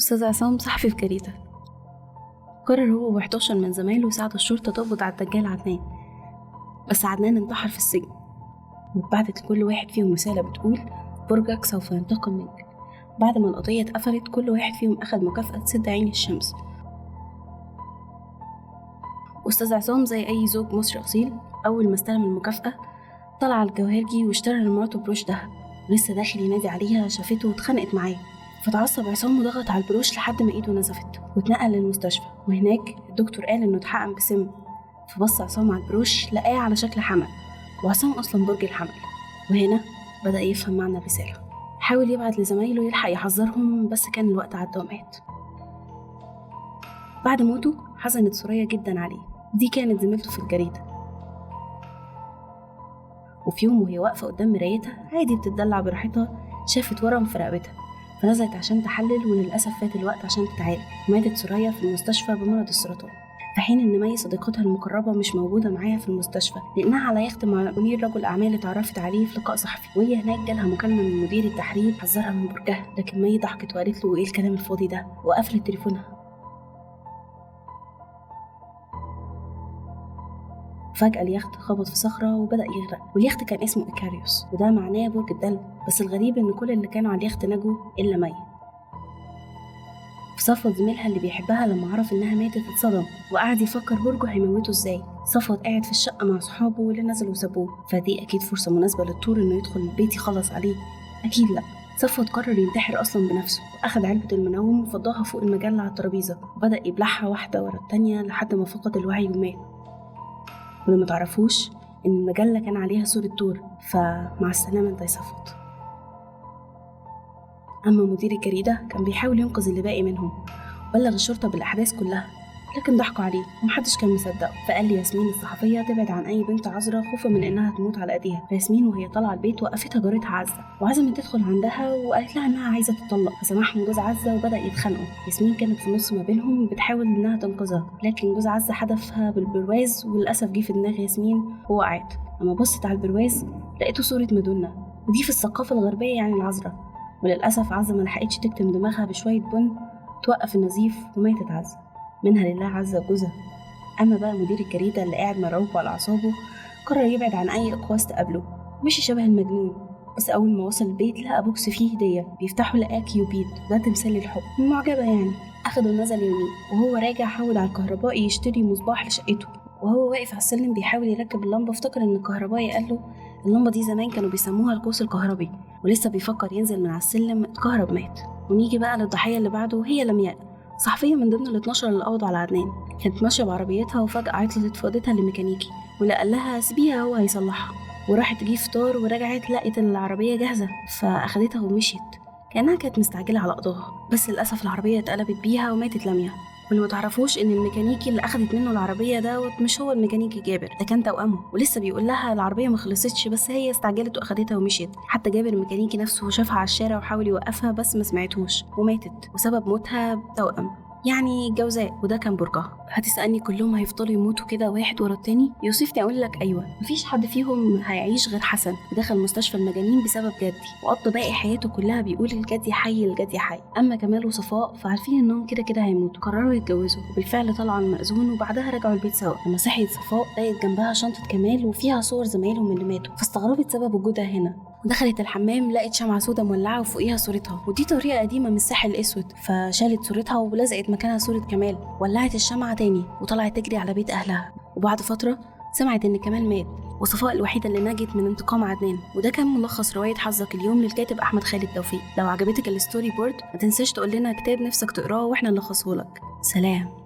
أستاذ عصام صحفي في جريدة، قرر هو و11 من زمايله يساعدوا الشرطة تقبض على الدجال عدنان، بس عدنان انتحر في السجن. واتبعتت لكل واحد فيهم رسالة بتقول برجك سوف ينتقم منك. بعد ما القضية اتقفلت كل واحد فيهم أخد مكافأة تسد عين الشمس. أستاذ عصام زي أي زوج مصري أصيل، أول ما استلم المكافأة طلع على الجوهرجي واشترى لمراته بروش دهب، ولسه داخل ينادي عليها شافته واتخانقت معاه، فتعصب عصام وضغط على البروش لحد ما ايده نزفت واتنقل للمستشفى. وهناك الدكتور قال انه اتحقن بسم، فبص عصام على البروش لقاه على شكل حمل، وعصام اصلا برج الحمل. وهنا بدأ يفهم معنى الرسالة. حاول يبعت لزمايله يلحق يحذرهم، بس كان الوقت عدى ومات. بعد موته حزنت سوريا جدا عليه، دي كانت زميلته في الجريدة. وفي يوم وهي واقفة قدام مرايتها عادي بتدلع براحتها، شافت ورم في رقبتها، فنزلت عشان تحلل، وللأسف فات الوقت عشان تتعالج. ماتت سوريا في المستشفى بمرض السرطان، في حين إن مي صديقتها المقربة مش موجودة معاها في المستشفى لأنها على يخت مع منير رجل أعمال اتعرفت عليه في لقاء صحفي. وهي هناك جالها مكالمة من مدير التحرير حذرها من برجها، لكن مي ضحكت وقالت له إيه الكلام الفاضي ده، وقفلت تليفونها. فجأة اليخت خبط في صخرة وبدأ يغرق، واليخت كان اسمه إيكاريوس، وده معناه برج الدلو. بس الغريب إن كل اللي كانوا على اليخت نجوا إلا مي. صفوت زميلها اللي بيحبها لما عرف إنها ماتت اتصدم وقعد يفكر برجه هيموته إزاي. صفوت قاعد في الشقة مع صحابه واللي نزلوا وسابوه، فدي أكيد فرصة مناسبة للطور إنه يدخل البيت يخلص عليه. أكيد لأ. صفوت قرر ينتحر أصلا بنفسه، وأخد علبة المنوم وفضاها فوق المجلة على الترابيزة، وبدأ يبلعها واحدة ورا التانية لحد ما فقد الوعي ومات. ولما تعرفوش إن المجلة كان عليها صورة تور، فمع السلامة انت يا صفوت. أما مدير الجريدة كان بيحاول ينقذ اللي باقي منهم، بلغ الشرطة بالأحداث كلها، لكن ضحكوا عليه ومحدش كان مصدقه. فقال لياسمين الصحفية تبعد عن أي بنت عذراء خوفا من إنها تموت على أيديها. فياسمين وهي طالعة البيت وقفتها جارتها عزة، وعزمت تدخل عندها وقالت لها إنها عايزة تطلق، فسمحهم جوز عزة وبدأ يتخانقوا. ياسمين كانت في النص ما بينهم بتحاول إنها تنقذها، لكن جوز عزة حدفها بالبرواز، وللأسف جه في دماغ ياسمين ووقعت. لما بصت على البرواز لقيته صورة مادونا، ودي في الثقافة الغربية يعني العذراء. وللأسف عزة ما لحقتش تكتم دماغها بشوية بن توقف النزيف وماتت عزة. منها لله عزة وجوزها. أما بقى مدير الجريدة اللي قاعد مرعوب على أعصابه قرر يبعد عن أي أقواس تقابله، مشي شبه المجنون. بس أول ما وصل البيت لقى box فيه هدية، بيفتحه لقاه كيوبيد، ده تمثال الحب معجبة يعني. أخده ونزل يومين، وهو راجع حاول على الكهربائي يشتري مصباح لشقته. وهو واقف على السلم بيحاول يركب اللمبة، افتكر إن الكهربائي قال له اللمبة دي زمان كانوا بيسموها القوس الكهربي، ولسه بيفكر ينزل من على السلم اتكهرب مات. ونيجي بقى للضحية اللي بعده، هي لمياء، صحفية من ضمن ال12 اللي قبضوا على عدنان. كانت ماشية بعربيتها وفجأة عطلت في اوضتها لميكانيكي، ولا قال لها سيبيها هو هيصلحها، وراحت تجيب فطار ورجعت لقت العربية جاهزة فأخدتها ومشيت كأنها كانت مستعجلة على قضاها. بس للأسف العربية اتقلبت بيها وماتت لمياء. واللي متعرفوش ان الميكانيكي اللي اخدت منه العربية دوت مش هو الميكانيكي جابر، ده كان توأمه، ولسه بيقول لها العربية ما خلصتش، بس هي استعجلت واخدتها ومشيت. حتى جابر الميكانيكي نفسه شافها على الشارع وحاول يوقفها بس ما سمعتهوش وماتت، وسبب موتها توأم يعني جوزاء، وده كان برجها. هتسألني كلهم هيفضلوا يموتوا كده واحد ورا التاني؟ يوصفني اقول لك ايوه، مفيش حد فيهم هيعيش غير حسن. دخل مستشفى المجانين بسبب جدي، وقضى باقي حياته كلها بيقول الجدي حي الجدي حي. اما كمال وصفاء فعارفين انهم كده كده هيموتوا، قرروا يتجوزوا، وبالفعل طلعوا المأذون وبعدها رجعوا البيت سوا. لما صحيت صفاء لقيت جنبها شنطة كمال وفيها صور زمايلهم اللي ماتوا، فاستغربت سبب وجودها هنا. ودخلت الحمام لقت شمعة سودا مولعة وفوقيها صورتها، ودي طريقة قديمة من الساحل الأسود، فشالت صورتها ولزقت مكانها صورة كمال، ولعت الشمعة تاني وطلعت تجري على بيت أهلها. وبعد فترة سمعت إن كمال مات، وصفاء الوحيدة اللي نجت من انتقام عدنان. وده كان ملخص رواية حظك اليوم للكاتب أحمد خالد توفيق. لو عجبتك ال storyboard ما تنساش تقول لنا كتاب نفسك تقراه وإحنا نلخصه لك. سلام.